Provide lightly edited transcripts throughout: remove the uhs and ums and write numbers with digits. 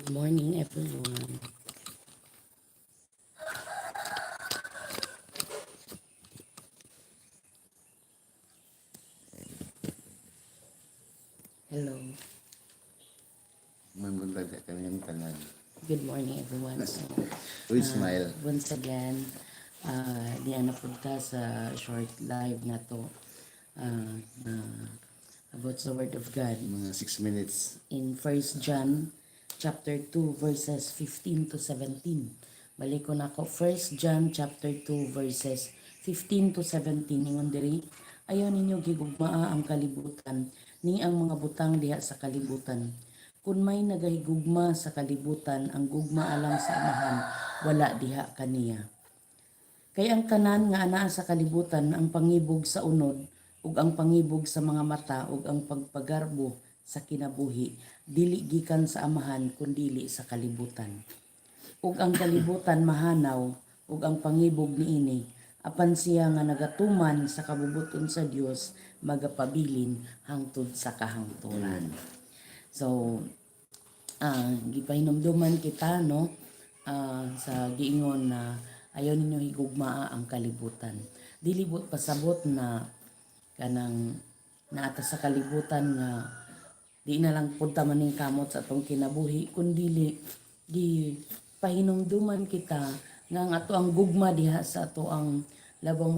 Good morning, everyone. Hello. May buntag sa kanyang tanan. Good morning, everyone. So, With smile. Once again, diyan na pud ta sa short live na to na about the Word of God. Mga 6 minutes. In 1 John chapter 2 verses 15 to 17. Balik ko na ako, 1 John chapter 2 verses 15 to 17. Ingon diri, "Ayaw ninyo gigugmaa ang kalibutan ni ang mga butang diha sa kalibutan. Kung may nagahigugma sa kalibutan, ang gugma alang sa Amahan wala diha kaniya. Kay ang tanan nga anaa sa kalibutan, ang pangibog sa unod ug ang pangibog sa mga mata ug ang pagpagarbo sa kinabuhi, dili gikan sa Amahan kundili sa kalibutan. Ug ang kalibutan mahanaw ug ang pangibog niini, apan siya nga nagatuman sa kabubuton sa Dios magapabilin hangtod sa kahangturan." So gipahinumduman kita, no, sa giingon na ayaw ninyo higugmaa ang kalibutan. Dili buot pasabot na kanang naata sa kalibutan nga di na lang pud ta maningkamot sa atong kinabuhi, kundili gi pahinumduman kita nga ang ato ang gugma diha sa ato ang labang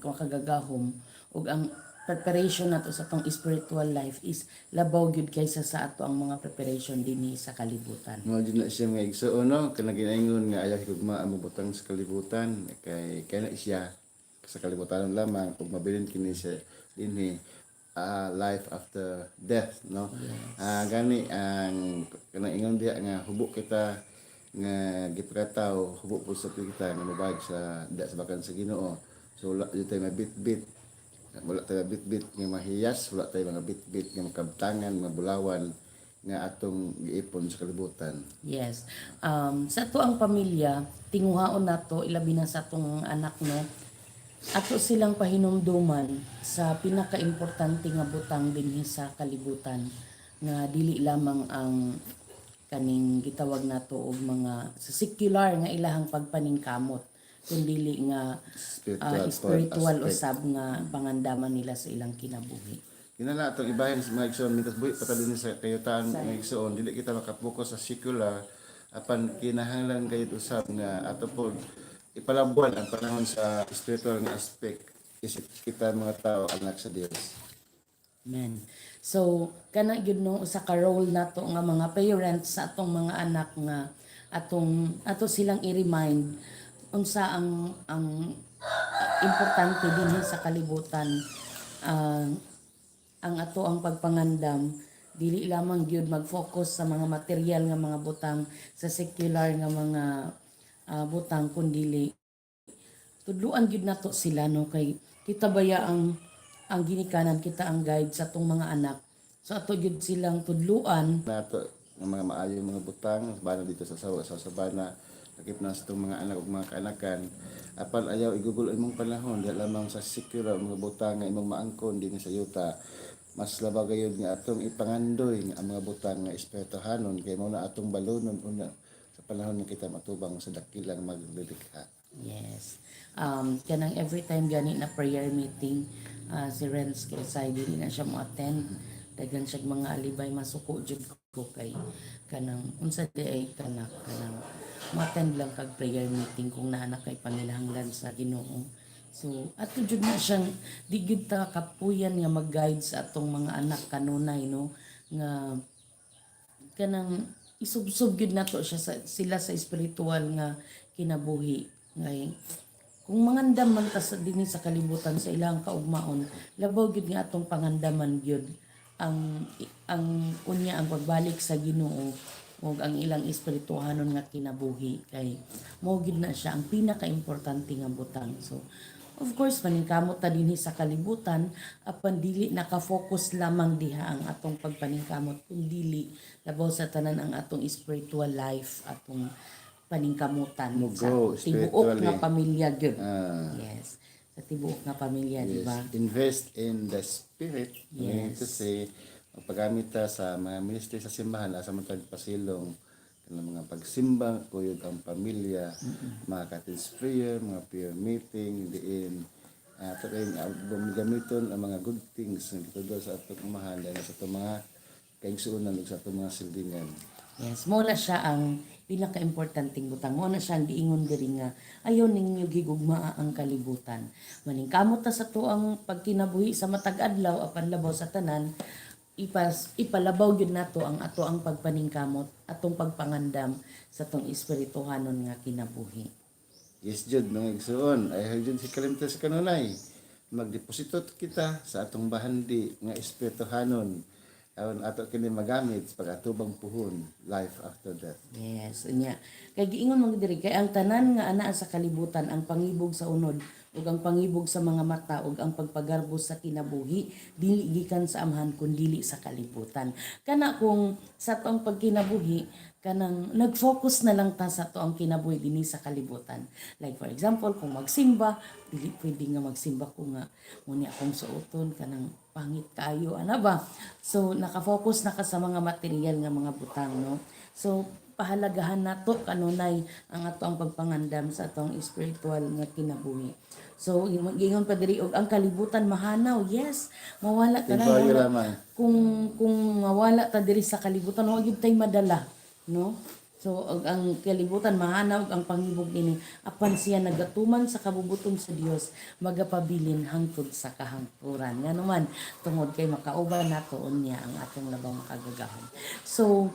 makagagahom ug ang preparation nato sa atong spiritual life is labaw gyud kaysa sa ato ang mga preparation dinhi sa kalibutan. Mao jud na siya, mga igsoon, no, kanang ginaingon nga ayaw higugma ang butang sa kalibutan kay kay na siya sa kalibutan lamang ug mabilin kini siya dinhi, life after death, no? Gani ang kanang ingon diha nga hubo kita nga gipakataw, hubo po sa kita nga mobag sa da sa bakan sa Ginoo. So wala jud tayo mabitbit, wala tayo bitbit nga mahiyas, wala tayo mga bitbit nga makabtangan, mga bulawan nga atong giipon sa kalibutan. Yes. Sa ato ang pamilya, tinguhaon nato, ilabi na sa atong anak, no. Ato silang pahinumduman sa pinakaimportante nga butang dinhi sa kalibutan nga dili lamang ang kaning gitawag nato og mga sa secular nga ilahang pagpaningkamot, kundili nga spiritual, spiritual aspect. Usab nga pangandaman nila sa ilang kinabuhi. Kinala atong ibahin sa mga igsoon mintas buhi pa ta dinhi sa kayutaan, mga igsoon, dili kita makapokus sa secular, apan kinahanglan kayod usab nga ato po ipalabuan ang panahon sa spiritual nga aspect isip kita mga tao anak sa Dios. Amen. So, kana gyud, no, usa ka role nato nga mga parents sa atong mga anak nga atong ato silang i-remind unsa ang importante dinhi sa kalibutan. Ang ato ang pagpangandam dili lamang gyud mag-focus sa mga material nga mga butang, sa secular nga mga butang, kundili tudluan gyud nato sila, no, kay kita baya ang ginikanan, kita ang guide sa atong mga anak, so ato gyud silang tudluan. Nato ng mga maayong mga butang bana dito sa sawa sa bana, lakip na sa itong mga anak ug mga kaanakan, apan ayaw igugol imong panahon di lamang sa secular mga butang nga imong maangkon dinhi sa yuta. Mas labaw gayud nga atong ipangandoy nga ang mga butang nga espirituhanon kay mao na atong balunon una sa panahon nga kita matubang sa dakilang maglilikha. Yes. Kanang every time gani na prayer meeting, si Renz kay say dili na siya mo attend. Daghan siya mga alibay, masuko jud ko kay kanang unsa di ay kanak kanang mo-attend lang kag prayer meeting kung naa na kay panginahanglan sa Ginoo. So ato jud na siyang di gyud ta kapuyan nga mag-guide sa atong mga anak kanunay, no, nga kanang isubsob gyud nato siya sa, sila sa spiritual nga kinabuhi. Ngay kung mangandam man ta sa dinhi sa kalibutan sa ilang kaugmaon, labaw gyud nga atong pangandaman gyud ang unya ang pagbalik sa Ginoo ug ang ilang espirituhanon nga kinabuhi kay mao gyud na siya ang pinakaimportante nga butang. So of course paningkamot ta dinhi sa kalibutan, apan dili naka-focus lamang diha ang atong pagpaningkamot, kundili labaw sa tanan ang atong spiritual life atong paningkamutan Mo sa grow tibuok spiritually. Nga pamilya gyud. Yes, sa tibuok nga pamilya, di ba? Invest in the spirit. Meaning to say, Magpagamit ta sa mga ministry sa simbahan, asa man tag pasilong, kanang mga pagsimba, kuyog ang pamilya, mga cottage prayer, mga prayer meeting, diin ato kay gamiton ang mga good things nga gitudlo sa atong amahan dahil sa atong mga kaigsuonan ug sa atong mga silingan. Yes, mao na siya ang pinaka-importanteng butang. Mao na siya ang giingon diri nga ayaw ninyo gigugmaa ang kalibutan. Maningkamot ta sa atuang pagkinabuhi sa matag adlaw, apan labaw sa tanan, ipalabaw gyud nato ang ato ang pagpaningkamot, atong pagpangandam sa atong espirituhanon nga kinabuhi. Yes jud, mga igsuon, ay jud si kalimtan sa kanunay. Magdeposito kita sa atong bahandi nga espirituhanon aron ato kini magamit sa pag-atubang puhon, life after death. Yes, unya. Kay giingon man diri kay ang tanan nga anaa sa kalibutan, ang pangibog sa unod ug ang pangibog sa mga mata ug ang pagpagarbo sa kinabuhi, dili gikan sa Amahan kun dili sa kalibutan. Kana kung sa atong pagkinabuhi, kanang nag-focus na lang ta sa atoang kinabuhi dinhi sa kalibutan. Like for example, kung magsimba, dili pwede nga magsimba ko nga muni akong suoton, kanang pangit kaayo, ana ba? So naka-focus na ka sa mga material nga mga butang, no? So pahalagahan nato kanunay ang ato ang pagpangandam sa atong spiritual nga kinabuhi. So giingon pa diri og ang kalibutan mahanaw. Yes, mawala ta na. Temporary Wala. Lamang. Kung mawala ta diri sa kalibutan, wa gyud tay madala, no? So og ang kalibutan mahanaw ug ang pangibog ini, apan siya nagatuman sa kabubuton sa Dios magapabilin hangtod sa kahangturan. Ngano man, tungod kay makauban nato unya ang atong Labang Makagagahom. So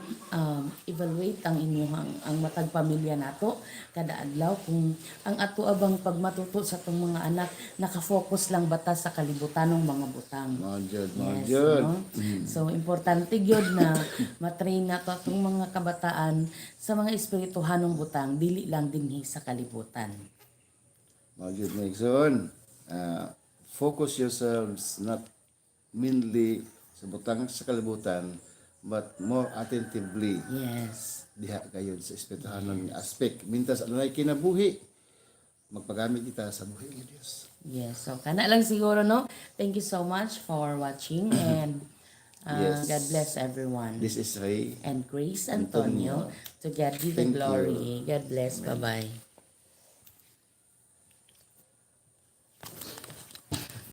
evaluate ang inyong ang matag pamilya nato kada adlaw kung ang ato abang pagmatuto sa atong mga anak naka-focus lang bata sa kalibutanong mga butang. Mao jud, mao Yes, jud. no? So importante gyud na matrain nato atong mga kabataan sa mga espirituhanong butang, dili lang dinhi sa kalibutan. Mao jud, mga igsoon. Focus yourselves not mainly sa butang sa kalibutan but more attentively diha kayo sa espirituhanon nga aspect. Mintas adunay kinabuhi, magpagamit kita sa buhi nga Dios. Yes. So kana lang siguro, no. Thank you so much for watching and God bless everyone. This is Ray And Grace Antonio. To God be the Thank you. glory. God bless. Bye-bye.